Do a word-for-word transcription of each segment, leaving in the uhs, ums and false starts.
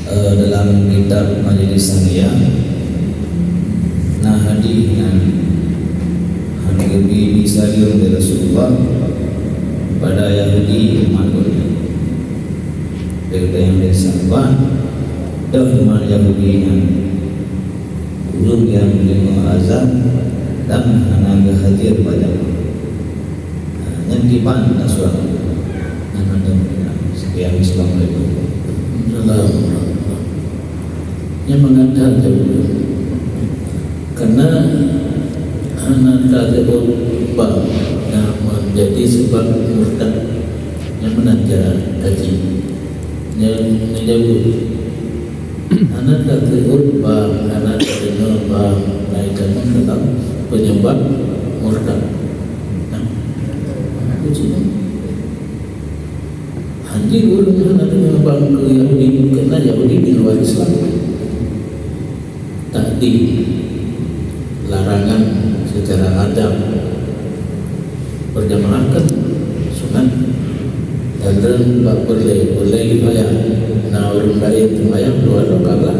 Eh, dalam kitab Majelis Saniyah, na hadis nyang han geubi jisaleuem lé Rasulullah pada Yahudi umat geuhnyan. Peue nyang lé sahabat, toh umat Yahudi nyan, ureuëng nyang deungoe azan dan hana geuhadir bak jamaah. Nyan kiban asuhan. Nyan mantong. Sekian, assalamualaikum. Assalamualaikum. Nyan mangat that jaweueb. Karena hana tateuôt bang nyang menjadi sebab murtad. Nyan meunan cara kaji. Nyan, nyan jaweueb. Hana tateuôt bang, hana tadeungoe bang, na itamong dalam penyebab murtad. Nah, itu cuma. Hanjeuet ureuëng hana deungoe bang keu Yahudi, karena Yahudi di luar Islam. Takdim, larangan secara adab. Berjamaah kan sunat. Dan rem bak peureulée, peureulée kifayah. Na ureuëng laén seumayang dua rakaat.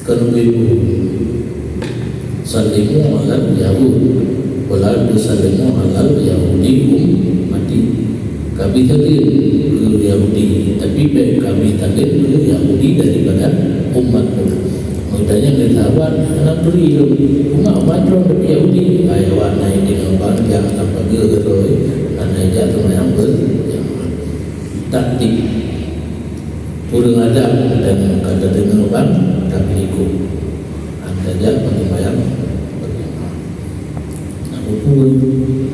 Kan ibu, "Sallimu alal Yahud, wala tusallimu alal Yahudi ummati." Kami takdim keu Yahudi, tapi bék kami takdim keu Yahudi daripada umat ulôn. Meutanyoe lé sahabat, "Hana peuri lôn, peue umat droe Yahudi?" Hai awak, na idéh ngon bang, jak lam pageue keudroe, hana ijak seumayang berjamaah. Takdim. Ureuëng adat dan ka tadeungoe bang, tapi ikot. Hana tajak seumayang berjamaah. Nah, buku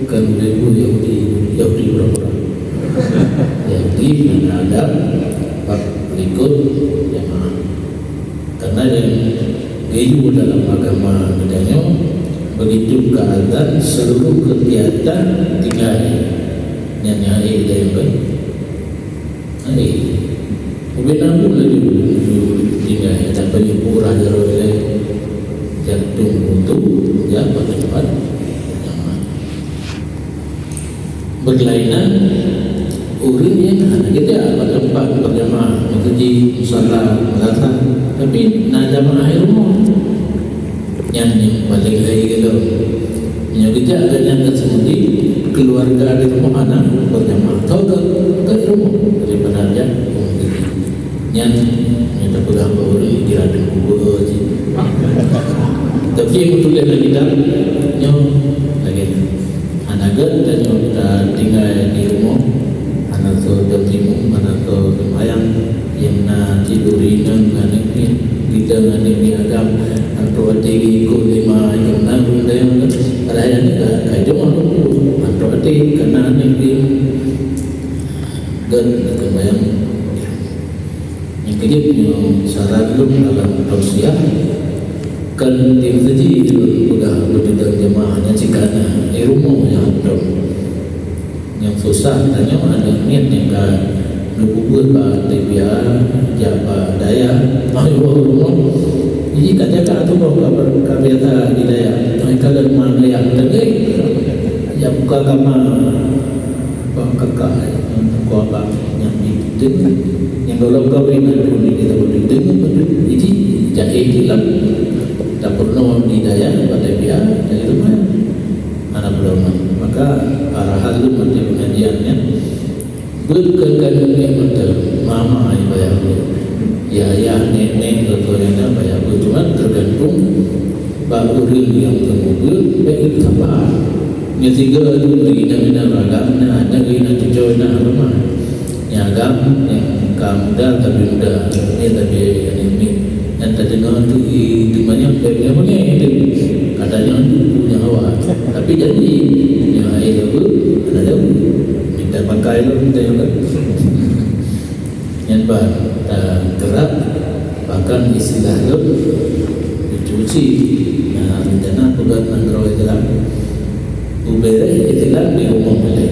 kan udah ibu Yahudi, Yahudi pura-pura. Yahudi hana adab, bak ikot jamaah. Karena nyang geuyue dalam agama geutanyoe, begitu ka azan, seluruh kegiatan tinggai. Nyan nyang hai geutanyoe kan? Hai. Ubé na bu laju tinggai, dan banyak pura jaroe ilée jantung untuk jak bak teumpat jamaah. Berlainan, ureuëng nyang hana geujak bak teumpat berjamaah, meuseujid, musala, meulasah, tapi na jamaah di rumoh. Nyan nyang paleng lahé lom. Meunyoe geujak gobnyan ka seumudi, keuluwarga di rumoh hana berjamaah. Tho ka, ka di rumoh, daripada jak u meuseujid. Nyan, nyan tapeugah bak ureuëng, kira teungku jih. Tapi meutuléh lam kitab, nyoe lagée nyan. Hana gét tanyoe tatinggai di rumoh, hana soe teutimong, hana soe teumayang, nyang na cit duri ngon aneuk miet, geutanyoe aneuk miet agam, antok até geuikot lé ma, nyang na ureuëng dayang gét, padahai aneuk ka, ka jeuet, antok até, ka na aneuk miet. Gét teumayang. Nyang keujeuet nyoe saran lôn dalam tausiah, kon di meuseujid lôn peugah beudeueng jeumaáh nyan, cit kana di rumoh nyang hantom. Nyang susah tanyoe aneuk miet nyang ka neupeubeuet bak tarbiyah, jak bak dayah, ai woe rumoh. Jadi ka jaga tuboh ka ber-, ka biasa di dayah. Ai ka lôn ma dayah teuntée, jak buka kama. Bang kakak, nyang teuka bang, nyang di Teuntée, nyang gohlom kawén, ada pun di kita pun di Teuntée, jadi jahé di lam dapur nyoe di dayah, bak tarbiyah, dari rumah. Hana pedoman. Maka arahan lôn mantong pengajian nyan, beuet keu keuneuk mantong, mama ai bayah beuet. Ya, ya, nek, nek, keu keu nyang bayah beuet. Cuma tergantung bak ureuëng nyang teumeubeuet, bék geusabar. Nyang sigoe tu inan-inan agam na, nyang inan cucoe na leumah. Nyang agam nyang ka muda tapi muda, nyan tapi aneuk miet. Nyang tadeungoe tu i teumanyong bék nyoe beungéh tu. Ka tanyong tu nyang awai. Tapi jadi, nyoe hai apa? Ada jauh. Minta pakai lom, minta yang lain. Nyan ban, eh, gerak, bahkan istilah lôn, cuci. Nah, rencana peugah nanggroe jalan. Ubéréh jalan di rumoh mulai.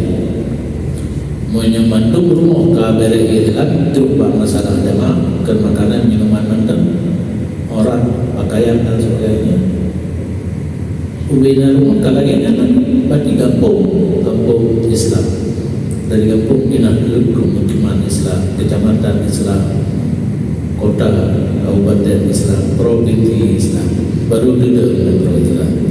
Meunyoe mandum rumoh ka béréh jalan, trok bak masalah jamaah, keu makanan, minuman mantong, orang, pakaian dan sebagainya. Ubé na rumoh ka lagée nyan, berarti gampông, gampông Islam. Dari gampông pinah keu pemukiman Islam, kecamatan Islam. Kabupaten Islam, provinsi Islam, baru leader Metro Islam.